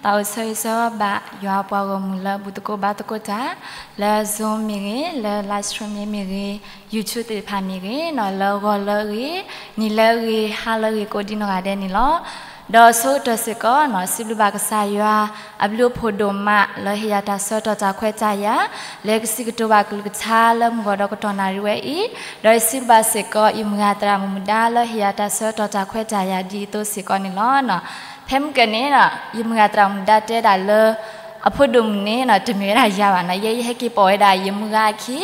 သးအိၣ်ဆၢဂ့ၤဆၢဝါဘၣ်ယွၤအပှၤဂီၢ်မုၢ်လၢဘူၣ်သကိးဘါသကိးတၢ် လၢ Zoom မ့ၢ်ဂ့ၤ, လၢ live stream မ့ၢ်ဂ့ၤ, YouTube သ့ၣ်တဖၣ်မ့ၢ်ဂ့ၤ, လၢဂီၤလၢအဂ့ၤ, နံၤလၢအဂ့ၤ, ဟါလၢအဂ့ၤ ကိးဒံနီၢ်ဂၤဒဲးန့ၣ်လီၤ. ဒီးအဆိကတၢၢ်စ့ၢ်ကီး စံးဘျုးဘၣ်ကစၢ်ယွၤ အဘျုးအဖှိၣ်ဒိၣ်မး လၢဟ့ၣ်ယၤတၢ်ဆၢကတီၢ်တၢ်ခွဲးတၢ်ယာ် လၢကစံးကတိၤဘၣ်ကလုၢ်ကထါလၢမုၢ်ဂီၤဒီးကတီၢ်နၣ်ရံၣ်ဝဲအံၤ, ဒီးယစံးဘျုးဘၣ်စ့ၢ်ကီး ယမုၢ်ဂၤသရၣ်မုၣ်မုၢ်ဒါလၢဟ့ၣ်ယၤတၢ်ဆၢကတီၢ်တၢ်ခွဲးတၢ်ယာ်ဒ်အသိးစ့ၢ်ကီးန့ၣ်လီၤ. ဖဲမုၢ်ကၢၢ်န့ၣ် ယမုၢ်ဂၤသရၣ်မုၣ်ဒါတဲဒၣ်လၢ အဖိဒိၣ်မုၣ်န့ၣ် တမ့ၢ်ဝဲဒၣ်ယၤဘၣ်နီၤ, ယဲယဟဲက့ၤပိာ်ဝဲဒၣ်ယမုၢ်ဂၤအခံ,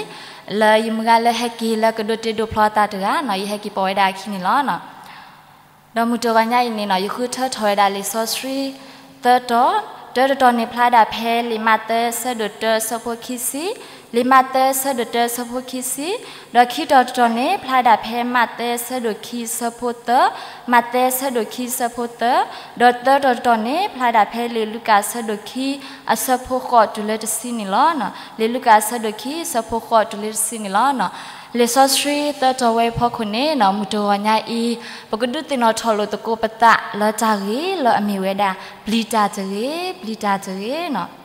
လၢယမုၢ်ဂၤလၢဟဲက့ၤလၢကဒိးတ့ဒိးဖျီအသးတဂၤနီၤ, ယဟဲက့ၤပိာ်ဝဲဒၣ်အခံန့ၣ်လီၤ. ဒီးမုၢ်တဂီၤညါအံၤန့ၣ်နီၤ ယဃုထၢထီၣ်ဝဲဒၣ်လံာ်စီဆှံ သၢတီၤ, တၢတတီၤန့ၣ်ဖျါဒၣ်ဖဲလံာ်မးသဲဆၢဒိၣ်တၢဆၢဖိခံဆံ, လံာ်မးသဲဆၢဒိၣ်တၢဆၢဖိခံဆံ, ဒီးခံတီၤတတီၤန့ၣ် ဖျါဒၣ်ဖဲမးသဲဆၢဒိၣ်ခံဆၢဖိသၢ, မးသဲဆၢဒိၣ်ခံဆၢဖိသၢ, ဒီးသၢတီၤတတီၤန့ၣ် ဖျါဒၣ်ဖဲလံာ်လူၤကၣ်ဆၢဒိၣ်ခံ အဆၢဖိဃိးတုၤလၢတဆံန့ၣ်လီၤ. လံာ်လူၤကၣ်ဆၢဒိၣ်ခံ ဆၢဖိဃိးတုၤလၢတဆံန့ၣ်လီၤ. လံာ်စီဆှံသၢတီၤဝဲအဖီခိၣ်န့ၣ် မုၢ်တဂီၤညါအံၤ ပကဒုးသ့ၣ်နီၣ်ထီၣ်လိာ်သကိးပသးလၢတၢ်ဂ့ၢ်လၢအမ့ၢ်ဝဲဒၣ် ပျံၤတၢ်တဂ့ၤ, ပျံၤတၢ်တဂ့ၤနီၤ.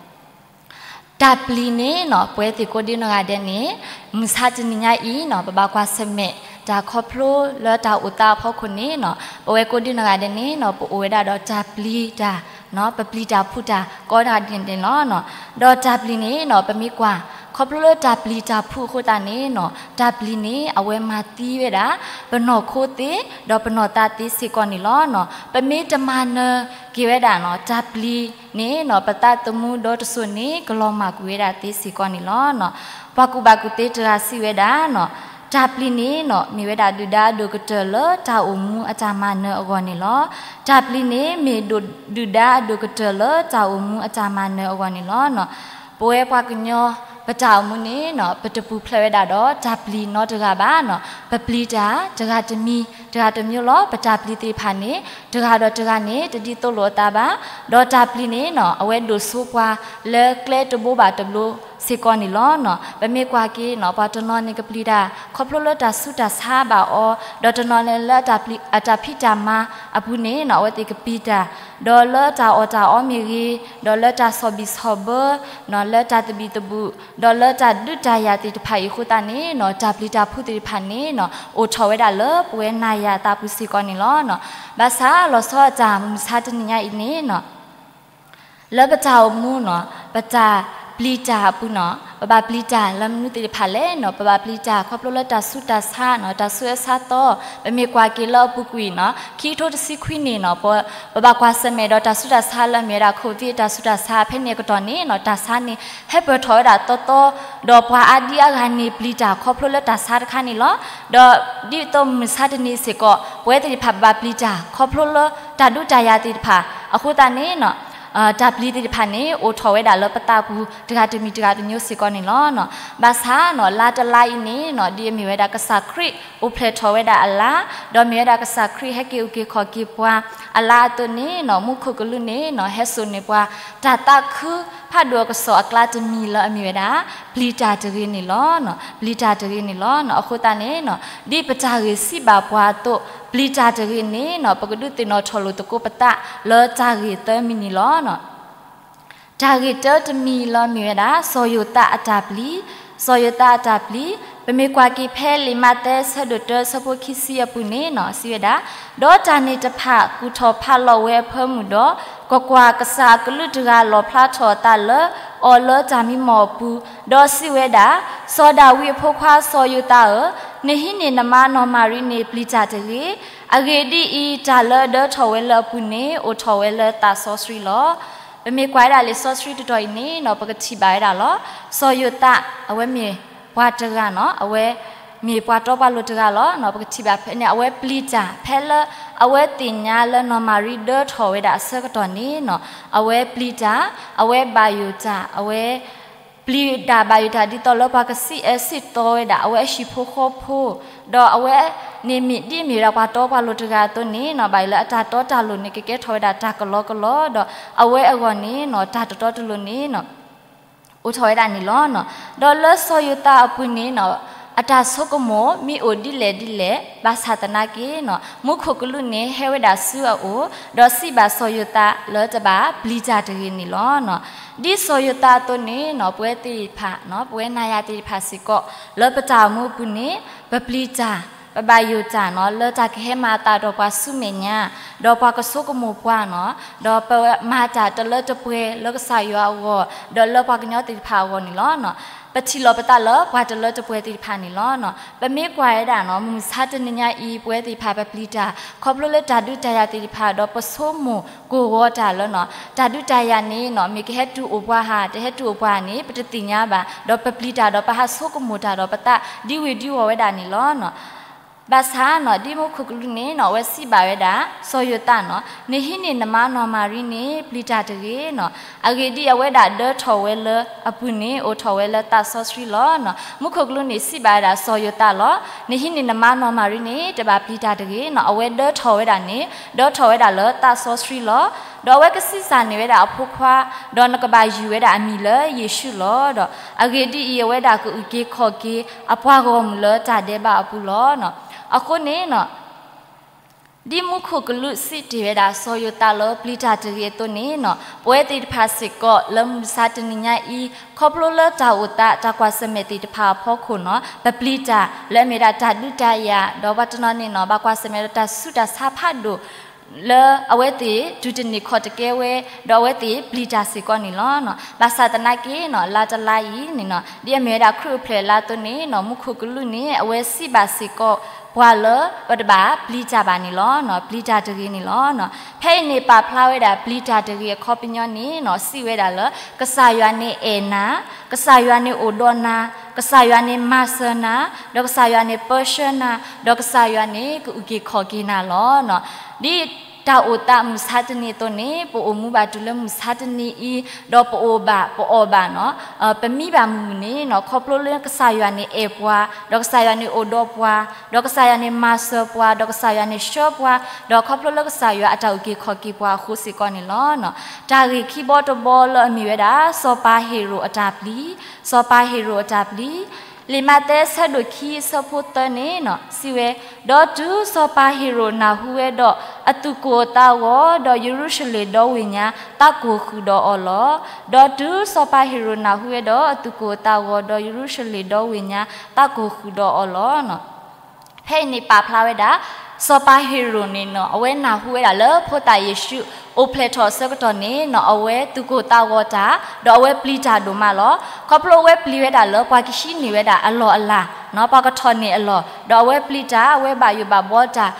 တၢ်ပျံၤန့ၣ်နီၤ ပဝဲသ့ၣ်ကိးဒံနီၢ်ဂၤဒဲးန့ၣ် မုၢ်ဆါတနံၤညါအံၤနီၤ ပဘၣ်ကွၢ်ဆၢၣ်မဲာ်တၢ်ခီဖျိလၢတၢ်အိၣ်သးအဖီခိၣ်န့ၣ်နီၤ ပဝဲကိးဒံနီၢ်ဂၤဒဲးန့ၣ်နီၤ ပအိၣ်ဝဲဒၣ်ဒီးတၢ်ပျံၤတၢ်, ပပျံၤတၢ်ဖုးတၢ်ကိးဂၤဒဲးန့ၣ်လီၤ. ဒီးတၢ်ပျံၤန့ၣ်နီၤ ပမ့ၢ်ကွၢ် ခီဖျိလၢတၢ်ပျံၤတၢ်ဖုးအဃိသတးန့ၣ်နီၤ တၢ်ပျံၤန့ၣ် အဝဲမၤသံဝဲဒၣ် ပနီၢ်ခိသ့ ဒီးပနီၢ်သးသ့စ့ၢ်ကီးန့ၣ်လီၤ. ပမ့ၢ်တမၤနၢၤက့ၤဝဲဒၣ်နီၤ တၢ်ပျံၤန့ၣ်နီၤ ပသးသမူဒီတစိၤန့ၣ် ကလီၤမၢ်ကွံာ်ဝဲဒၣ်သ့စ့ၢ်ကီးန့ၣ်လီၤ. ပှၤကူၣ်ဘၣ်ကူၣ်သ့တဂၤစံးဝဲဒၣ်နီၤ တၢ်ပျံၤန့ၣ်နီၤ မ့ၢ်ဝဲဒၣ်ဒုၣ်ဒါအဒိၣ်ကတၢၢ်လၢတၢ်အိၣ်မူအတၢ်မၤနၢၤအဂီၢ်န့ၣ်လီၤ. တၢ်ပျံၤန့ၣ် မ့ၢ်ဒုၣ်ဒါအဒိၣ်ကတၢၢ်လၢတၢ်အိၣ်မူအတၢ်မၤနၢၤအဂီၢ်န့ၣ်လီၤ. ပဝဲပှၤကညီ ပတၢ်အိၣ်မူန့ၣ်နီၤ ပတပူၤဖျဲးဝဲဒၣ်ဒီးတၢ်ပျံၤနီတဂၤဘၣ်နီၤ ပပျံၤတၢ် တဂၤတမံၤ တဂၤတမျိုးလီၤ. ပတၢ်ပျံၤသ့ၣ်တဖၣ်န့ၣ် တဂၤဒီးတဂၤန့ၣ် တဒ်သိးလိာ်အသးဘၣ်. ဒီးတၢ်ပျံၤန့ၣ်နီၤ အဝဲဒိၣ်စိပှၤလၢကျဲတဘိဘၣ်တဘိစ့ၢ်ကီးန့ၣ်လီၤ. ပမ့ၢ်ကွၢ်က့ၤနီၤ ပှၤတနီၤန့ၣ်ကပျံၤတၢ် ခီဖျိလၢတၢ်ဆူးတၢ်ဆါဘၣ်အီၤ, ဒီးတနီၤန့ၣ်လၢအတၢ်ဖံးတၢ်မၤအပူၤန့ၣ်နီၤ အဝဲသ့ၣ်ကပျံၤတၢ်, ဒီးလၢတၢ်အီၣ်တၢ်အီမ့ၢ်ဂ့ၤ, ဒီးလၢတၢ်ဆီၣ်ဘံၣ်ဆီၣ်ဘၢ, လၢတၢ်သဘံၣ်သဘုၣ်, ဒီးလၢတၢ်ဒုးတၢ်ယၤသ့ၣ်တဖၣ်အံၤအဃိသတးန့ၣ်နီၤ တၢ်ပျံၤတၢ်ဖုးသ့ၣ်တဖၣ်န့ၣ်နီၤ အိၣ်ထီၣ်ဝဲဒၣ်လၢပဝဲနၤယၤအသးပူၤစ့ၢ်ကီးန့ၣ်လီၤ. ဘၣ်ဆၣ်လီၤဆီအတၢ်မုၢ်မဆါတနံၤညါအံၤန့ၣ်နီၤ လၢပတၢ်အိၣ်မူနီၤ ပတၢ်ပျံၤတၢ်အပူၤနီၤ ပဘၣ်ပျံၤတၢ်လၢမနုၤသ့ၣ်တဖၣ်လဲၣ်နီၤ ပဘၣ်ပျံၤတၢ်ခီဖျိလၢတၢ်ဆူးတၢ်ဆါနီၤ တၢ်ဆူးအဆါသီ ပမ့ၢ်ကွၢ်က့ၤလၢအပူၤကွံာ်နီၤ ခံကထိတဆံခွံန့ၣ်နီၤ ပဘၣ်ကွၢ်ဆၢၣ်မဲာ်ဒီးတၢ်ဆူးတၢ်ဆါလၢအမ့ၢ်ဝဲဒၣ် COVID တၢ်ဆူးတၢ်ဆါ ဖဲန့ၣ်အကတီၢ်န့ၣ်နီၤ တၢ်ဆါန့ၣ် ဟဲပၢၢ်ထီၣ်ဝဲဒၣ်သီသီ ဒီးပှၤအါဒံအါဂၤန့ၣ်ပျံၤတၢ်ခီဖျိလၢတၢ်ဆါတခါန့ၣ်လီၤ. ဒီးဒ်သိးမုၢ်မဆါတနံၤစ့ၢ်ကီး ပဝဲသ့ၣ်တဖၣ်ဘၣ်ပျံၤတၢ်ခီဖျိလၢတၢ်ဒုးတၢ်ယၤသ့ၣ်တဖၣ် အဃိသတးန့ၣ်နီၤ တၢ်ပျံၤသ့ၣ်တဖၣ်န့ၣ် အိၣ်ထီၣ်ဝဲဒၣ်လၢပသးပူၤတဂၤတမံၤတဂၤတမျိုးစ့ၢ်ကီးန့ၣ်လီၤ. ဘၣ်ဆၣ်နီၤ လါတလါအံၤန့ၣ်နီၤ ဒ်အမ့ၢ်ဝဲဒၣ်ကစၢ်ခရံာ်အိၣ်ဖျဲၣ်ထီၣ်ဝဲဒၣ်အလါ, ဒီးမ့ၢ်ဝဲဒၣ်ကစၢ်ခရံာ်ဟဲက့ၤအုၣ်က့ၤခီၣ်က့ၤပှၤအလါအသိးန့ၣ်နီၤ မူခိၣ်ကလူးန့ၣ်နီၤ ဟဲစိာ်န့ၢ်ပှၤ တၢ်သးခုဖးဒိၣ်အကစီၣ်အကျါတမံၤလၢအမ့ၢ်ဝဲဒၣ် ပျံၤတၢ်တဂ့ၤန့ၣ်လီၤ. ပျံၤတၢ်တဂ့ၤန့ၣ်လီၤ. အဃိသတးန့ၣ်နီၤ ဒ်ပတၢ်ဂ့ၢ်စံးဘၣ်ပှၤအသိး ပျံၤတၢ်တဂ့ၤန့ၣ်နီၤ ပကဒုးသ့ၣ်နီၣ်ထီၣ်လိာ်သကိးပသးလၢတၢ်ဂ့ၢ်သၢမံၤန့ၣ်လီၤ. တၢ်ဂ့ၢ်တၢတမံၤလၢမ့ၢ်ဝဲဒၣ် စီၤယိၤသးအတၢ်ပျံၤ, စီၤယိၤသးအတၢ်ပျံၤ ပမ့ၢ်ကွၢ်က့ၤဖဲလံာ်မးသဲဆၢဒိၣ်တၢဆၢဖိခံဆံအပူၤန့ၣ်နီၤ စံးဝဲဒၣ်, ဒီးတၢ်န့ၣ်တဖၣ်ကူၣ်ထီၣ်ဖးလီၤဝဲအဖၢမုၢ်ဒီး, ကွၢ်ကွၢ်, ကစၢ်အကလူးတဂၤလီၣ်ဖျါထီၣ်အသးလၢအီၤလၢတၢ်မံမီၢ်အပူၤ, ဒီးစံးဝဲဒၣ်, စီၤဒၤဝံးအဖိခွါစီၤယိၤသးဧၢ, နဟံးန့ၢ်နမါနီၢ်မၤရံန့ၣ် ပျံၤတၢ်တဂ့ၤ. အဂ့ၢ်ဒ်အံၤ, တၢ်လၢအဒၢထီၣ်ဝဲလၢအပူၤန့ၣ် အိၣ်ထီၣ်ဝဲလၢသးစီဆှံလီၤ. ပမ့ၢ်ကွၢ်ဝဲဒၣ်လံာ်စီဆှံတတီၤအံၤန့ၣ်နီၤ ပကထံၣ်ဘၣ်ဝဲဒၣ်လီၤ. စီၤယိၤသး အဝဲမ့ၢ်ပှၤတဂၤနီၤ, အဝဲမ့ၢ်ပှၤတီပှၤလိၤတဂၤလီၤ. ပကထံၣ်ဘၣ်ဖဲန့ၣ် အဝဲပျံၤတၢ် ဖဲလၢအဝဲသ့ၣ်ညါလၢနီၢ်မၤရံဒၢထီၣ်ဝဲဒၣ်အဆၢကတီၢ်န့ၣ်, အဝဲပျံၤတၢ်, အဝဲဘၣ်ယိၣ်တၢ်, အဝဲ ပျံၤတၢ်ဘၣ်ယိၣ်တၢ်ဒ်သိးလၢပှၤကစံးအဲၣ်စံးသီဝဲဒၣ် အဝဲအဟံၣ်ဖိဃီဖိ, ဒီးအဝဲန့ၣ်မ့ၢ်ဒ်အမ့ၢ်ဝဲဒၣ်ပှၤတီပှၤလိၤတဂၤအသိးန့ၣ်နီၤ, ဘၣ်ယိၣ်လၢအတၢ်တီတၢ်လိၤန့ၣ် ကကဲထီၣ်ဝဲဒၣ်တၢ်ကလီကလီ, ဒီးအဝဲအဂီၢ်န့ၣ်နီၤ တၢ်တတီတလိၤန့ၣ် အိၣ်ထီၣ်ဝဲဒၣ်န့ၣ်လီၤ. ဒီးလၢစီၤယိၤသးအပူၤန့ၣ်နီၤ အတၢ်ဆိကမိၣ်မ့ၢ်အိၣ်ဒ်လဲၣ်ဒ်လဲၣ် ဘၣ်ဆၣ်သနာ်က့နီၤ မူခိၣ်ကလူးန့ၣ်ဟဲဝဲဒၣ်ဆူအအိၣ် ဒီးစံးဘၣ်စီၤယိၤသးလၢတဘၣ်ပျံၤတၢ်တဂ့ၤန့ၣ်လီၤ. ဒ်စီၤယိၤသးအသိးန့ၣ်နီၤ ပဝဲသ့ၣ်တဖၣ်နီၤ ပဝဲနၤယၤသ့ၣ်တဖၣ်စ့ၢ်ကီး လၢပတၢ်အိၣ်မူအပူၤန့ၣ် ပပျံၤတၢ် ပဘၣ်ယိၣ်တၢ်နီၤ လၢတၢ်ကဟဲမၤအသးဒီးပှၤဆူမဲာ်ညါ ဒီးပှၤကဆိကမိၣ်ပှၤနီၤ ဒီးပမၤတၢ်တလၢတပှဲၤလၢကစၢ်ယွၤအဂီၢ် ဒီးလၢပှၤကညီသ့ၣ်တဖၣ်အဂီၢ်န့ၣ်လီၤ. ပထံၣ်လိာ်ပသးလၢပှၤတလၢတပှဲၤသ့ၣ်တဖၣ်န့ၣ်လီၤ. ပမ့ၢ်ကွၢ်ဝဲဒၣ်နီၤ မုၢ်မဆါတနံၤညါအံၤ ပဝဲသ့ၣ်တဖၣ်ပပျံၤတၢ် ခီဖျိလၢတၢ်ဒုးတၢ်ယၤသ့ၣ်တဖၣ် ဒီးပဆိကမိၣ်ကိၢ်ဂီၤတၢ်လၢနီၤ တၢ်ဒုးတၢ်ယၤန့ၣ်နီၤ မ့ၢ်ကဟဲတုၤအိၣ်ပှၤဧါ တဟဲတုၤအိၣ်ပှၤဧါန့ၣ် ပတသ့ၣ်ညါဘၣ် ဒီးပပျံၤတၢ်ဒီးပဟးဆိကမိၣ်တၢ်ဒီးပသးဒ်ဝ့ၤဒ်ဝီၤဝဲဒၣ်န့ၣ်လီၤ. ဘၣ်ဆၣ်နီၤ ဒ်မူခိၣ်ကလူးန့ၣ်နီၤ အဝဲစံးဘၣ်ဝဲဒၣ် စီၤယိၤသးနီၤ နဟံးန့ၢ်နမါနီၢ်မၤရံန့ၣ် ပျံၤတၢ်တဂ့ၤနီၤ အဂ့ၢ်ဒ်အံၤ အဝဲဒၣ်ဒၢထီၣ်ဝဲလၢအပူၤန့ၣ် အိၣ်ထီၣ်ဝဲလၢသးစီဆှံလီၤ. မူခိၣ်ကလူးန့ၣ်စံးဘၣ်ဝဲဒၣ်စီၤယိၤသးလီၤ နဟံးန့ၢ်နမါနီၢ်မၤရံန့ၣ် တဘၣ်ပျံၤတၢ်တဂ့ၤနီၤ အဝဲဒၢထီၣ်ဝဲဒၣ်န့ၣ် ဒၢထီၣ်ဝဲဒၣ်လၢသးစီဆှံလီၤ. ဒီးအဝဲကစံးစၢ်န့ၢ်ဝဲဒၣ်အဖိခွါ ဒီးနကဘၣ်ယုၢ်ဝဲဒၣ်အမံၤလၢယ့ၣ်ၡူးလီၤ. ဒီးအဂ့ၢ်ဒ်အံၤ အဝဲဒၣ်ကအုၣ်က့ၤခီၣ်က့ၤ အပှၤဂီၢ်မုၢ်လၢတၢ်ဒဲးဘးအပူၤလီၤ. အဃိန့ၣ်နီၤ ဒ်မူခိၣ်ကလူးစံးတ့ၢ်ဝဲဒၣ်စီၤယိၤသးလၢပျံၤတၢ်တဂ့ၤအသိးန့ၣ်နီၤ ပဝဲသ့ၣ်တဖၣ်စ့ၢ်ကီးလၢမုၢ်မဆါတနံၤညါအံၤ ခီဖျိလၢတၢ်အိၣ်သးတၢ်ကွၢ်ဆၢၣ်မဲာ်သ့ၣ်တဖၣ်အဖီခိၣ်နီၤ ပပျံၤတၢ်လၢအမ့ၢ်ဒၣ်တၢ်ဒုးတၢ်ယၤ ဒီးပှၤတနီၤန့ၣ်နီၤ ဘၣ်ကွၢ်ဆၢၣ်မဲာ်ဒီးတၢ်ဆူးတၢ်ဆါဖးဒိၣ် လၢအဝဲသ့ၣ်တူၢ်တန့ၢ်ခီၣ်တကဲဝဲ ဒီးအဝဲသ့ၣ်ပျံၤတၢ်စ့ၢ်ကီးန့ၣ်လီၤ. ဘၣ်ဆၣ်သနာ်က့နီၤ လါတလါအံၤန့ၣ်နီၤ ဒ်အမ့ၢ်ဝဲဒၣ်ခရံာ်အိၣ်ဖျဲၣ်လါအသိးန့ၣ်နီၤ မူခိၣ်ကလူးန့ၣ် အဝဲစံးဘၣ်စ့ၢ်ကီးပှၤလၢပတဘၣ်ပျံၤတၢ်ဘၣ်န့ၣ်လီၤ. ပျံၤတၢ်တဂ့ၤန့ၣ်လီၤ. ဖဲအံၤန့ၣ်ပာ်ဖျါဝဲဒၣ်ပျံၤတၢ်တဂ့ၤအခီပညီန့ၣ်နီၤ စံးဝဲဒၣ်လၢ ကစၢ်ယွၤန့ၣ်အဲၣ်နၤ, ကစၢ်ယွၤန့ၣ်အိၣ်ဒီးနၤ, ကစၢ်ယွၤန့ၣ်မၤစၢၤနၤ, ဒီးကစၢ်ယွၤန့ၣ်ပၢဆှၢနၤ, ဒီးကစၢ်ယွၤန့ၣ်ကအုၣ်က့ၤခီၣ်က့ၤနၤလီၤ. ဒ်တၢ်အိၣ်သးမုၢ်မဆါတနံၤအသိးန့ၣ် ပအိၣ်မူဘၣ်တုၤလၢမုၢ်မဆါတနံၤအံၤ, ဒီးပအိၣ်ဘၣ်ပအီၣ်ဘၣ်နီၤ ပမံဘၣ်မုၢ်မုၢ်န့ၣ်နီၤ ခီဖျိလၢကစၢ်ယွၤန့ၣ်အဲၣ်ပှၤ, ဒီးကစၢ်ယွၤန့ၣ်အိၣ်ဒီးပှၤ, ဒီးကစၢ်ယွၤန့ၣ်မၤစၢၤပှၤ, ဒီးကစၢ်ယွၤန့ၣ်ဆှၢပှၤ, ဒီးခီဖျိလၢကစၢ်ယွၤအတၢ်အုၣ်က့ၤခီၣ်က့ၤပှၤအဃိစ့ၢ်ကီးန့ၣ်လီၤ. တၢ်ဂ့ၢ်ခံဘီတဘီလၢအမ့ၢ်ဝဲဒၣ် စီၤပၤဟ့ရိၣ်အတၢ်ပျံၤ, စီၤပၤဟ့ရိၣ်အတၢ်ပျံၤ, လံာ်မးသဲဆၢဒိၣ်ခံဆၢဖိသၢန့ၣ်နီၤ စံးဝဲ, ဒီးတုၤစီၤပၤဟ့ရိၣ်နၢ်ဟူဝဲဒီး အသူၣ်ကိၢ်အသးဂီၤ, ဒီးယရူၤၡလ့ၣ်ဒီဝ့ၢ်ညါသးကိၢ်ဃုာ်ဒီးအီၤလီၤ. ဒီးတုၤစီၤပၤဟ့ရိၣ်နၢ်ဟူဝဲဒီး အသူၣ်ကိၢ်အသးဂီၤ, ဒီးယရူၤၡလ့ၣ်ဒီဝ့ၢ်ညါသးကိၢ်ဃုာ်ဒီးအီၤလီၤ. ဖဲအံၤန့ၣ်ပာ်ဖျါဝဲဒၣ် စီၤပၤဟ့ရိၣ်န့ၣ်နီၤ အဝဲနၢ်ဟူဝဲဒၣ်လၢဖိသၣ်ယ့ၣ်ၡူးအိၣ်ဖျဲၣ်ထီၣ်အဆၢကတီၢ်န့ၣ်နီၤ အဝဲသူၣ်ကိၢ်သးဂီၤတၢ်, ဒီးအဝဲပျံၤတၢ်ဒိၣ်မးလီၤ. ခီဖျိအဝဲပျံၤဝဲဒၣ်လၢပှၤကဟံးန့ၢ်ဝဲဒၣ်အလီၢ်အလၤနီၤ ပှၤကထီၣ်န့ၢ်အလီၢ်, ဒီးအဝဲပျံၤတၢ် အဝဲဘၣ်ယိၣ်ဘၣ်ဘှီတၢ်,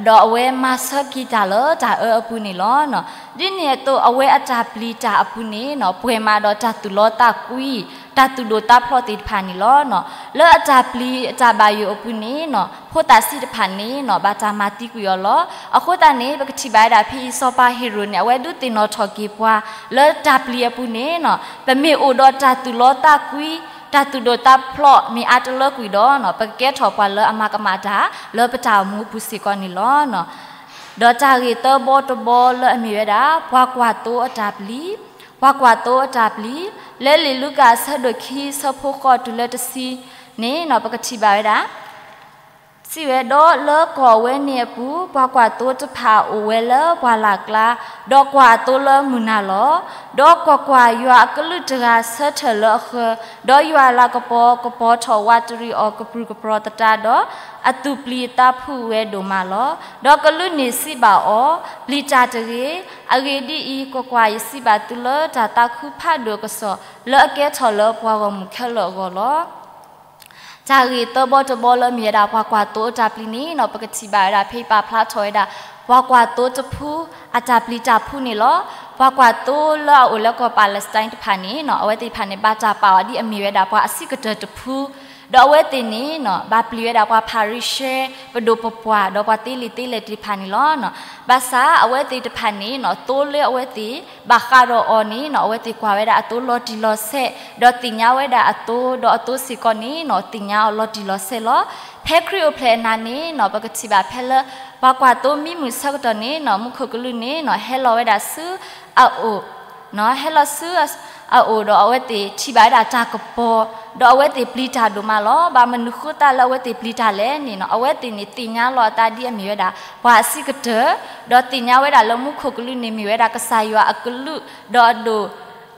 ဒီးအဝဲမၤဆၢက့ၤတၢ်လၢတၢ်အၢအပူၤန့ၣ်လီၤ. ဒ်န့ၣ်အသိးအဝဲအတၢ်ပျံၤတၢ်အပူၤန့ၣ်နီၤ ပှဲၤမးဒီးတၢ်သူၣ်လီသးကွံ, တၢ်သူၣ်ဒိၣ်သးဖျိးသ့ၣ်တဖၣ်န့ၣ်လီၤ. လၢအတၢ်ပျံၤအတၢ်ဘၣ်ယိၣ်အပူၤန့ၣ်နီၤ ဖိသၣ်ဆံးတဖၣ်န့ၣ်နီၤ ဘၣ်တၢ်မၤသံကွံာ်အီၤလီၤ. အဃိသတးန့ၣ် ပကထံၣ်ဘၣ်ဝဲဒၣ်ဖဲအံၤ စီၤပၤဟ့ရိၣ်န့ၣ် အဝဲဒုးသ့ၣ်နီၣ်ထီၣ်က့ၤပှၤ လၢတၢ်ပျံၤအပူၤန့ၣ်နီၤ ပမ့ၢ်အိၣ်ဒီးတၢ်သူၣ်လီသးကွံ, တၢ်သူၣ်ဒိၣ်သးဖျိးမ့ၢ်အါတလၢကွံာ်ဒီးနီၤ ပကကဲထီၣ်ပှၤလၢအမၤကမၣ်တၢ် လၢပတၢ်အိၣ်မူအပူၤစ့ၢ်ကီးန့ၣ်လီၤ. ဒီးတၢ်ဂ့ၢ်သၢဘီတဘီလၢအမ့ၢ်ဝဲဒၣ် ပှၤကွၢ်သိအတၢ်ပျံၤ, ပှၤကွၢ်သိအတၢ်ပျံၤ, လၢလံာ်လူၤကၣ်အဆၢဒိၣ်ခံဆၢဖိဃိးတုၤလၢတဆံန့ၣ်နီၤ ပကထံၣ်ဘၣ်ဝဲဒၣ် စံးဝဲဒီးလၢကီၢ်ဝဲန့ၣ်အပူၤ ပှၤကွၢ်သိတဖၣ်အိၣ်ဝဲလၢပှၢ်လၢ်ကျါ, ဒီးကွၢ်အသိလၢမုၢ်နၤလီၤ. ဒီးကွၢ်ကွၢ်, ယွၤအကလုၢ်တဂၤဆၢထၢၣ်လၢအဃၢၤ, ဒီးယွၤအလၤကပီၤကပီၤထီၣ်ဝးတရံးအီၤကပြုၢ်ကပြီၤသတးဒီး, အသူၣ်ပျံၤအသးဖုးဝဲဒိၣ်မးလီၤ. ဒီးကလူးန့ၣ်စံးဘၣ်အီၤ, ပျံၤတၢ်တဂ့ၤ, အဂ့ၢ်ဒ်အံၤ, ကွၢ်ကွၢ်, ယစံးဘၣ်သုလၢတၢ်သးခုဖးဒိၣ်အကစီၣ်, လၢအကဲထီၣ်လၢပှၤဂီၢ်မုၢ်ခဲလၢာ်အဂီၢ်လီၤ. တၢ်ဂ့ၢ်သၢဘီတဘီလၢအမ့ၢ်ဝဲဒၣ် ပှၤကွၢ်သိအတၢ်ပျံၤန့ၣ်နီၤ ပကထံၣ်ဘၣ်ဝဲဒၣ်ဖဲအံၤပာ်ဖျါထီၣ်ဝဲဒၣ် ပှၤကွၢ်သိတဖု အတၢ်ပျံၤတၢ်ဖုန့ၣ်လီၤ. ပှၤကွၢ်သိလၢအအိၣ်လၢကီၢ် Palestine တဖၣ်န့ၣ်နီၤ အဝဲသ့ၣ်တဖၣ်န့ၣ် ဘၣ်တၢ်ပာ်အီၤဒ်အမ့ၢ်ဝဲဒၣ်ပှၤအဆံးကတၢၢ်တဖု, ဒီးအဝဲသ့ၣ်န့ၣ်နီၤ ဘၣ်ပျံၤဝဲဒၣ်ပှၤဖၤရံၤၡဲ ပဒိၣ်ပပှၢ် ဒီးပှၤသ့လံာ်သ့လဲၢ်သ့ၣ်တဖၣ်န့ၣ်လီၤ. ဘၣ်ဆၣ်အဝဲသ့ၣ်တဖၣ်န့ၣ်နီၤ သိလၢအဝဲသ့ၣ် ဘၣ်ဃးဒီးအီၤန့ၣ်နီၤ အဝဲသ့ၣ်ကွၢ်ဝဲဒၣ်အသိလီၤတံၢ်လီၤဆဲး, ဒီးသ့ၣ်ညါဝဲဒၣ်အသိ, ဒီးအသိစ့ၢ်ကီးန့ၣ်နီၤ သ့ၣ်ညါအီၤလီၤတံၢ်လီၤဆဲးလီၤ. ဖဲခရံာ်အိၣ်ဖျဲၣ်အနၤန့ၣ်နီၤ ပကထံၣ်ဘၣ်ဖဲလၢ ပှၤကွၢ်သိမံမုာ်ဆၢကတီၢ်န့ၣ်နီၤ မူခိၣ်ကလူးန့ၣ်နီၤ ဟဲလီၤဝဲဒၣ်ဆူအအိၣ် ဟဲလီၤဆူအအိၣ်ဒီးအဝဲသ့ၣ်ထံၣ်ဘၣ်ဝဲဒၣ်တၢ်ကပီၤ ဒီးအဝဲသ့ၣ်ပျံၤတၢ်ဒိၣ်မးလီၤ. ဘၣ်မနုၤဃိသတးလၢအဝဲသ့ၣ်ပျံၤတၢ်လဲၣ်န့ၣ်နီၤ, အဝဲသ့ၣ်န့ၣ်သ့ၣ်ညါလီၤအသးဒ်အမ့ၢ်ဝဲဒၣ် ပှၤအဆံးကတၢၢ်, ဒီးသ့ၣ်ညါဝဲဒၣ်လၢမူခိၣ်ကလူးန့ၣ် မ့ၢ်ဝဲဒၣ်ကစၢ်ယွၤအကလုၢ်, ဒီးအဒိၣ်,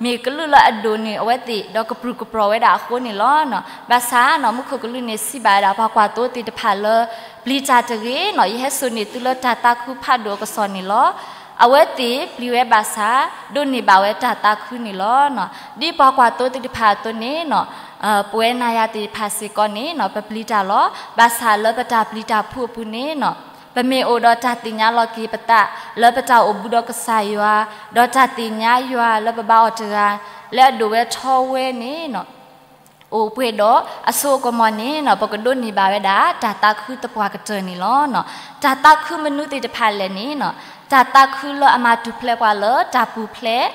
မ့ၢ်ကလုၢ်လၢအဒိၣ်န့ၢ်အဝဲသ့ၣ်, ဒီးကပြုၢ်ကပြီၤဝဲဒၣ်အဃိန့ၣ်လီၤ. ဘၣ်ဆၣ်နီၤ မူခိၣ်ကလူးန့ၣ် စံးဘၣ်ဝဲဒၣ်ပှၤကွၢ်သိသ့ၣ်တဖၣ်လၢ ပျံၤတၢ်တဂ့ၤနီၤ, ယဟဲစိာ်န့ၢ်သုလၢတၢ်သးခုဖးဒိၣ်အကစီၣ်န့ၣ်လီၤ. အဝဲသ့ၣ်ပျံၤဝဲဘၣ်ဆၣ် ဒိးန့ၢ်ဘၣ်ဝဲတၢ်သးခုန့ၣ်လီၤ. ဒ်ပှၤကွၢ်သိသ့ၣ်တဖၣ်အသိးန့ၣ်နီၤ, ပဝဲနၤယၤသ့ၣ်တဖၣ်စ့ၢ်ကီးန့ၣ်နီၤ ပပျံၤတၢ်လီၤ. ဘၣ်ဆၣ်လၢပတၢ်ပျံၤတၢ်ဖုးအပူၤန့ၣ်နီၤ, ပမ့ၢ်အိၣ်ဒီးတၢ်သ့ၣ်ညါလီၤက့ၤပသး လၢပတၢ်အိၣ်ဘူးဒီးကစၢ်ယွၤ, ဒီးတၢ်သ့ၣ်ညါယွၤလၢပဘါအီၤတဂၤ လၢအဒိၣ်ဝဲထီဝဲန့ၣ်နီၤ အိၣ်ပှဲၤဒီးအစိအကမီၤန့ၣ်နီၤ, ပကဒိးန့ၢ်ဘၣ်ဝဲဒၣ် တၢ်သးခုသပှၢ်ကတၢၢ်န့ၣ်လီၤ. တၢ်သးခုမနုၤသ့ၣ်တဖၣ်လဲၣ်န့ၣ်နီၤ, တၢ်သးခုလၢအမၤထူၣ်ဖျဲးပှၤလၢတၢ်ပူၤဖျဲး,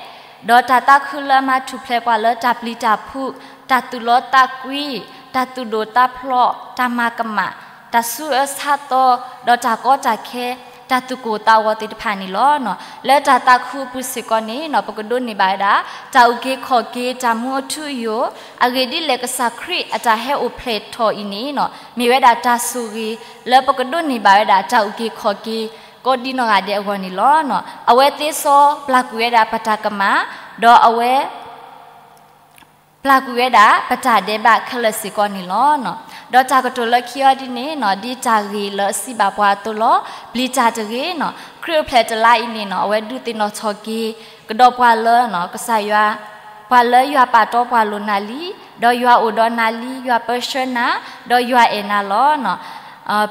ဒီးတၢ်သးခုလၢအမၤထူၣ်ဖျဲးပှၤလၢတၢ်ပျံၤတၢ်ဖုး, တၢ်သူၣ်လီသးကွံ, တၢ်သူၣ်ဒိၣ်သးဖျိး, တၢ်မၤကမၣ်, တၢ်ဆူအၢဆါသီ, ဒီးတၢ်ကီတၢ်ခဲ, တၢ်သူၣ်ကိၢ်သးဂီၤသ့ၣ်တဖၣ်န့ၣ်လီၤ. လၢတၢ်သးခုအပူၤစ့ၢ်ကီးန့ၣ်နီၤ, ပကဒိးန့ၢ်ဘၣ်ဝဲဒၣ် တၢ်အုၣ်က့ၤခီၣ်က့ၤ တၢ်မူအထူအယိာ်, အဂ့ၢ်ဒ်လဲၣ်ကစၢ်ခရံာ်အတၢ်ဟဲအိၣ်ဖျဲၣ်ထီၣ်အံၤန့ၣ်နီၤ, မ့ၢ်ဝဲဒၣ်တၢ်ဆိၣ်ဂ့ၤ လၢပကဒိးန့ၢ်ဘၣ်ဝဲဒၣ် တၢ်အုၣ်က့ၤခီၣ်က့ၤ ကိးဒံနီၢ်ဂၤဒဲးအဂီၢ်န့ၣ်လီၤ. အဝဲသ့စီပျၢ်ကွံာ်ဝဲဒၣ်ပတၢ်ကမၣ်, ဒီးအဝဲ ပျၢ်ကွံာ်ဝဲဒၣ်ပတၢ်ဒဲးဘးခဲလၢာ်စ့ၢ်ကီးန့ၣ်လီၤ. ဒီးတၢ်ကတိၤလၢခံအီၤဒ်န့ၣ်နီၤ, ဒ်တၢ်ဂ့ၢ်လၢအစံးဘၣ်ပှၤအသိးလီၤ. ပျံၤတၢ်တဂ့ၤနီၤ, ခရံာ်အိၣ်ဖျဲၣ်တလါအံၤန့ၣ်နီၤ, အဝဲဒုးသ့ၣ်နီၣ်ထီၣ်က့ၤ ကဒီးပှၤလၢနီၤ, ကစၢ်ယွၤ, ပှၤလၢယွၤပာ်တီပှၤလိာ်နၤလံ, ဒီးယွၤအိၣ်ဒီးနၤလံ, ယွၤပၢဆှၢနၤ, ဒီးယွၤအဲၣ်နၤလီၤ.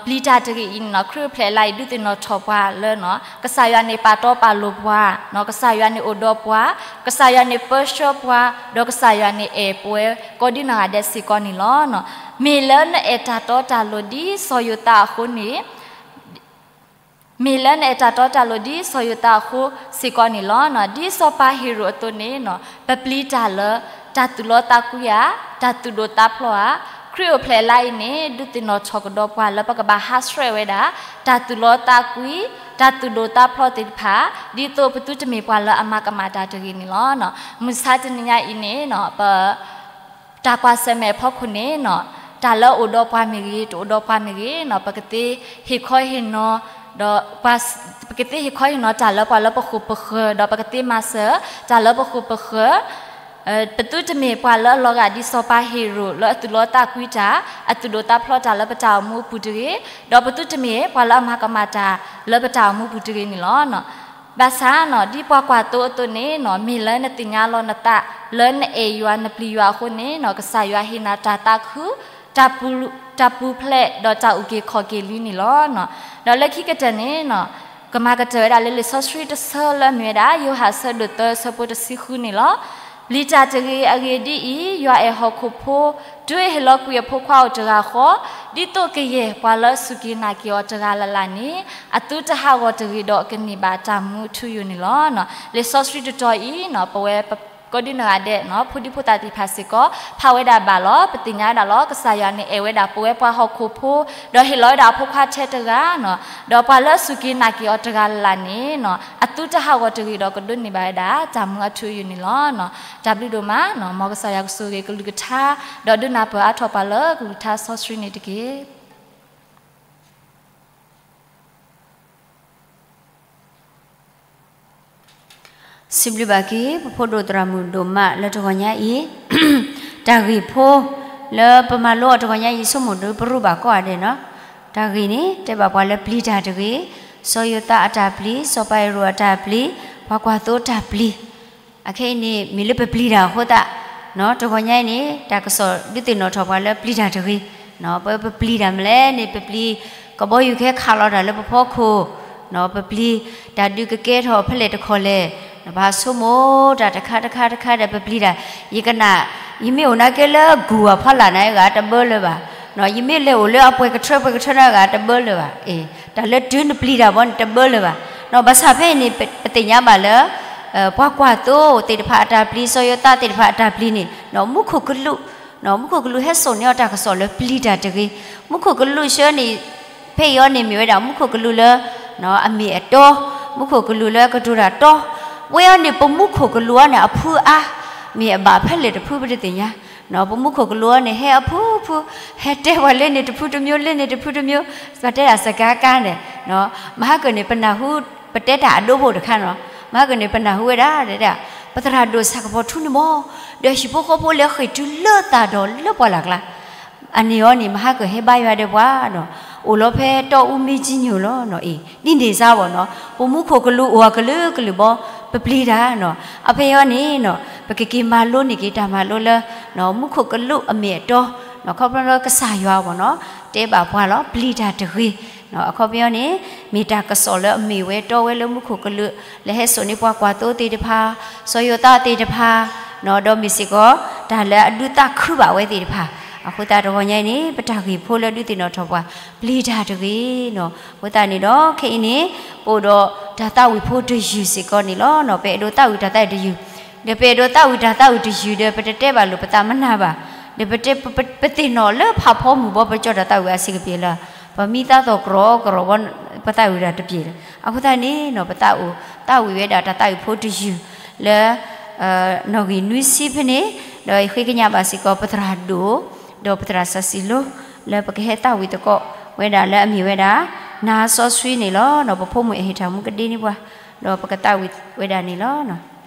ပျံၤတၢ်တဂ့ၤအံၤန့ၣ်နီၤ, ခရံာ်အိၣ်ဖျဲၣ်လါအံၤ ဒုးသ့ၣ်နီၣ်ထီၣ်ပှၤလၢနီၤ, ကစၢ်ယွၤန့ၣ်ပာ်တီပာ်လိၤပှၤ, ကစၢ်ယွၤန့ၣ်အိၣ်ဒီးပှၤ, ကစၢ်ယွၤန့ၣ်ပၢဆှၢပှၤ, ဒီးကစၢ်ယွၤန့ၣ်အဲၣ်ပဝဲကိးဒံနီၢ်ဂၤဒဲးစ့ၢ်ကီးန့ၣ်လီၤ. မ့ၢ်လၢနအဲၣ်တၢ်တီတၢ်လိၤဒ်စီၤယိၤသးအဃိန့ၣ် မ့ၢ်လၢနအဲၣ်တၢ်တီတၢ်လိၤဒ်စီၤယိၤသးအဃိစ့ၢ်ကီးန့ၣ်လီၤ. ဒ်စီၤပၤဟ့ၤရိာ်အသိးန့ၣ်နီၤ, ပပျံၤတၢ်လၢ တၢ်သူၣ်လီသးကွံဧါ, တၢ်သူၣ်ဒိၣ်သးဖျိးဧါ, ခရံာ်အိၣ်ဖျဲၣ်လါအံၤန့ၣ် ဒုးသ့ၣ်နီၣ်ထီၣ်ကဒီးပှၤလၢ ပကဘၣ်ဟးဆှဲးဝဲဒၣ် တၢ်သူၣ်လီသးကွံ, တၢ်သူၣ်ဒိၣ်သးဖျိးသ့ၣ်တဖၣ်, ဒ်သိးပသုတမ့ၢ်ပှၤလၢအမၤကမၣ်တၢ်တဂ့ၤန့ၣ်လီၤ. မုၢ်ဆါတနံၤညါအံၤန့ၣ်နီၤ, ပ တၢ်ကွၢ်ဆၢၣ်မဲာ်အဖီခိၣ်န့ၣ်နီၤ, တၢ်လၢအိၣ်ဒီးပှၤမ့ၢ်ဂ့ၤ, တအိၣ်ဒီးပှၤမ့ၢ်ဂ့ၤနီၤ, ပကသ့ဟ့ၣ်ခီဟ့ၣ်နီၤ, ဒီး ပကသ့ဟ့ၣ်ခီဟ့ၣ်နီၤတၢ်လၢပှၤလၢပဃိာ်ပဃၢၤ, ဒီးပကသ့မၤစၢၤတၢ်လၢပဃိာ်ပဃၢၤ, ပသုတမ့ၢ်ပှၤလၢအလီၤဂာ်ဒ်စီၤပၤဟ့ၤရိာ် လၢအသူၣ်လီသးကွံတၢ်, အသူၣ်ဒိၣ်သးဖျိးတၢ်လၢပတၢ်အိၣ်မူအပူၤတဂ့ၤ, ဒီးပသုတမ့ၢ်ပှၤလၢအမၤကမၣ်တၢ်လၢပတၢ်အိၣ်မူပူၤတဂ့ၤန့ၣ်လီၤ. ဘၣ်ဆၣ်နီၤ, ဒ်ပှၤကွၢ်သိအသိးန့ၣ်နီၤ, မ့ၢ်လၢနသ့ၣ်ညါလီၤနသး လၢနအဲၣ်ယွၤနပျံၤယွၤအဃိန့ၣ်နီၤ, ကစၢ်ယွၤဟ့ၣ်နၤတၢ်သးခု, တၢ်ပူၤဖျဲးဒီးတၢ်အုၣ်က့ၤခီၣ်က့ၤလံန့ၣ်လီၤ. ဒီးလၢခံကတၢၢ်န့ၣ်နီၤ, ကမၤကတၢၢ်ဝဲဒၣ်လၢလံာ်စီဆှံတဆၢလၢအမ့ၢ်ဝဲဒၣ် ယိၤဟၣ်အဆၢဒိၣ်သၢအဆၢဖိတဆံဃုန့ၣ်လီၤ. ပျံၤတၢ်တဂ့ၤ, အဂ့ၢ်ဒ်အံၤ, ယွၤအဲၣ်ဟီၣ်ခိၣ်ဖိ, တုၤအဟ့ၣ်လီၤကွံာ်အဖိခွါအိၣ်တဂၤဃီ, ဒ်သိးကယဲၢ်ပှၤလၢအစူၢ်က့ၤနာ်က့ၤအီၤတဂၤလၢ်လၢ်န့ၣ်, အသုတဟးဂီၤတဂ့ၤဒီးကန့ၢ်ဘၣ်တၢ်မူအထူအယိာ်န့ၣ်လီၤ. လံာ်စီဆှံတတီၤအံၤနီၤ, ပဝဲကိးဒံနီၢ်ဂၤဒဲးနီၤ, ဖိဒံဖိသၣ်သ့ၣ်တဖၣ်စ့ၢ်ကီး ဖးဝဲဒၣ်ဘၣ်လီၤ. ပသ့ၣ်ညါဝဲဒၣ်လီၤ, ကစၢ်ယွၤန့ၣ်အဲၣ်ဝဲဒၣ်ပဝဲပှၤဟီၣ်ခိၣ်ဖိ, ဒီးဟ့ၣ်လီၤဝဲဒၣ်အဖိခွါထဲတဂၤနီၤ, ဒီးပှၤလၢအစူၢ်က့ၤနာ်က့ၤအီၤတဂၤလၢ်လၢ်န့ၣ်နီၤ, အသုတဟးဂီၤတဂ့ၤဒီးကဒိးန့ၢ်ဘၣ်ဝဲဒၣ်တၢ်မူအထူအယိာ်န့ၣ်လီၤ. တၢ်ဘျုးဒိၣ်မးနီၤ, မ်ကစၢ်ယွၤကဆိၣ်ဂ့ၤကလုၢ်ကထါ, ဒီးဒုးနၢ်ပၢၢ်အါထီၣ်ပှၤလၢကလုၢ်ကထါစီဆှံန့ၣ်တက့ၢ်. စံးဘျုးဘၣ်က့ၤ ပဖိဒိၣ်သရၣ်မုၣ်ဒိၣ်မးလၢတဂီၤညါအံၤ, တၢ်ဂ့ၢ်ဖိ လၢပမၤလိအီၤတဂီၤညါအံၤ ဆိကမိၣ်ဒုးပရူးဘၣ်ကိးဂၤဒဲးနီၤ. တၢ်ဂ့ၢ်န့ၣ် တဲဘၣ်ပှၤလၢပျံၤတၢ်တဂ့ၤ, စီၤယိၤသးအတၢ်ပျံၤ, စီၤပၤဟ့ၤရိာ်အတၢ်ပျံၤ, ပှၤကွၢ်သိတၢ်ပျံၤ အခဲအံၤန့ၣ် မ့ၢ်လၢပပျံၤတၢ်အဃိသတး, တဂီၤညါအံၤန့ၣ် တၢ်ကစီၣ်ဒုးသ့ၣ်နီၣ်ထီၣ်ပှၤလၢပျံၤတၢ်တဂ့ၤ, ပပျံၤတၢ်မနုၤလဲၣ်န့ၣ် ပပျံၤကဘီယူၤခဲခးလီၤတၢ်လၢပဖီခိၣ်, ပပျံၤတၢ်ဒုးကကဲထီၣ်ဖဲလဲၣ်တခီလဲၣ်, ပဟးဆိကမိၣ်တၢ်တခါတခါတခါဒီးပပျံၤတၢ်, ယကနၣ်, ယမ့ၢ်အိၣ်နာ်က့လၢဂုၢ်အဖီလာ်န့ၣ်ဂၤတဘၢလၢၤဘၣ်, ယမ့ၢ်လဲၤအိၣ်လၢအပှဲၤကထၢပှဲၤကထၢန့ၣ်ဂၤတဘၢလၢၤဘၣ်, တၢ်လၢတုၤနပျံၤတၢ်ဘီန့ၣ်တဘၢလၢၤဘၣ်. ဘၣ်ဆၣ်ဖဲအံၤန့ၣ် ပသ့ၣ်ညါဘၣ်လၢ ပှၤကွၢ်သိသ့ၣ်တဖၣ်အတၢ်ပျံၤ, စီၤယိၤသးသ့ၣ်တဖၣ်အတၢ်ပျံၤန့ၣ် မူခိၣ်ကလူး, မူခိၣ်ကလူးဟဲစိာ်န့ၢ်အီၤတၢ်ကစီၣ်လၢပျံၤတၢ်တဂ့ၤ, မူခိၣ်ကလူးဆှၢန့ၣ် ဖဲအံၤအီၤန့ၣ်မ့ၢ်ဝဲဒၣ် မူခိၣ်ကလူးလၢ အမ့ၢ်အတီ, မူခိၣ်ကလူးလၢကတိၤတၢ်တီ, ပဝဲအံၤန့ၣ် ပမူခိၣ်ကလူးအံၤန့ၣ် အဖုအါ မ့ၢ်အဘၣ်ဖဲလဲၣ်တဖုပတသ့ၣ်ညါ ပမူခိၣ်ကလူးအံၤန့ၣ် ဟဲအဖုဖု, ဟဲတဲပှၤလၢန့ၣ်တဖုတမျိုး လၢန့ၣ်တဖုတမျိုး, ပတဲဒၣ်စကၤကၤန့ၣ်, မဟါကၢၢ်န့ၣ် ပနၢ်ဟူ ပတဲတၢ်အဒိဖိတခါန့ၣ်လီၤ. မဟါကၢၢ်န့ၣ် ပနၢ်ဟူဝဲဒၣ် ပသရၣ်ဒိၣ်ဆၣ်ကပီၤထူန့ၣ်မ့ၢ် ဒီးဟံၣ်ဖိဃီဖိလၢအဃ့ၢ်တုၤလၢသးဒီးလၢပှၢ်လၢ်ကျါ အန့ၣ်အီၤန့ၣ် မဟါကၢၢ်ဟဲဘါယွၤဒီးပှၤဒီး အိၣ်လီၤဖဲတီအူမ့ၢ်ကံညိၣ်လီၤနီၤ. အံၤ ဒ်န့ၣ်စ့ၢ်ဝဲနီၤ ပမူခိၣ်ကလူးအိၣ်အကလုာ်ကလုာ်ဘီ ပပျံၤတၢ်နီၤ. အဖဲအံၤန့ၣ်နီၤ ပကက့ၤမၤလိန့ၢ်က့ၤတၢ်မၤလိလၢ မူခိၣ်ကလူးအမ့ၢ်အတီ ခီဖျိလၢကစၢ်ယွၤအဂီၢ်နီၤ တဲဘၣ်ပှၤလီၤ ပျံၤတၢ်တဂ့ၤ. အခီပညီန့ၣ် မ့ၢ်တၢ်ကစီၣ်လၢအမ့ၢ်ဝဲတီဝဲလၢမူခိၣ်ကလူး လၢဟဲစိာ်န့ၢ်ပှၤကွၢ်သိသ့ၣ်တဖၣ် စီၤယိၤသးသ့ၣ်တဖၣ် ဒီးမ့ၢ်စ့ၢ်ကီး တၢ်လၢအဒုးသးခုဘၣ်ဝဲသ့ၣ်တဖၣ်. အဃိသတးတဂီၤညါအံၤန့ၣ် ပတၢ်ဂ့ၢ်ဖိလၢဒုးသ့ၣ်နီၣ်ထီၣ်ပှၤ ပျံၤတၢ်တဂ့ၤနီၤ. အဃိသတးန့ၣ်ဒီး ခဲအံၤန့ၣ် ပအိၣ်ဒီးတၢ်သးဝံၣ်ဖိတယုၢ်စ့ၢ်ကီးန့ၣ်လီၤ. ပအဲၣ်ဒိးသးဝံၣ်တၢ်သးဝံၣ်တယုၢ် ဒီးပအဲၣ်ဒိးသးဝံၣ်တၢ်သးဝံၣ်တယုၢ်ဒီး ပတတဲဘၣ်လိာ်ပသးမနၤဘၣ်. ဒီးပတဲ ပသ့ၣ်နီၣ်လၢဖးဖီမုၢ်ဘီ ပကၠီတၢ်သးဝံၣ်အဆံးကပ့ၤလၢ ပမံသးသီၣ်ကရီကရီဘီ ပသးဝံၣ်တၢ်တပျ့ၤလၢၤ. အဃိသတးန့ၣ်နီၤ ပသးအိၣ် သးဝံၣ်ဝဲဒၣ်တၢ်သးဝံၣ်ဖိတယုၢ်လၢ နီၣ်ဂံၢ်နွံဆံဖဲန့ၣ် ဒီးဃ့ကညးဘၣ်စ့ၢ်ကီး ပသရၣ်ဒိၣ် ဒီးပသရၣ်စီၤစံၤလိ လၢပကဟဲသးဝံၣ်သကိးဝဲဒၣ်လၢအမ့ၢ်ဝဲဒၣ် နါစီဆှံန့ၣ်လီၤ. ပဖိမုၣ်အဟ့ၣ်ထၢၣ်မူကဒ့န့ၢ်ပှၤ ဒီးပကသးဝံၣ်ဝဲဒၣ်န့ၣ်လီၤ.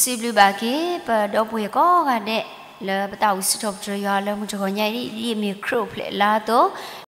စံးဘျုးဘၣ်က့ၤ ပဒီပုၢ်ဝဲၢ်ကိးဂၤဒဲး လၢပသးဝံၣ်စံးထီၣ်ပတြၢၤယွၤလၢမုၢ်တဂီၤညါအံၤ ဒ်အမ့ၢ်ခရံာ်အိၣ်ဖျဲၣ်လါအသိး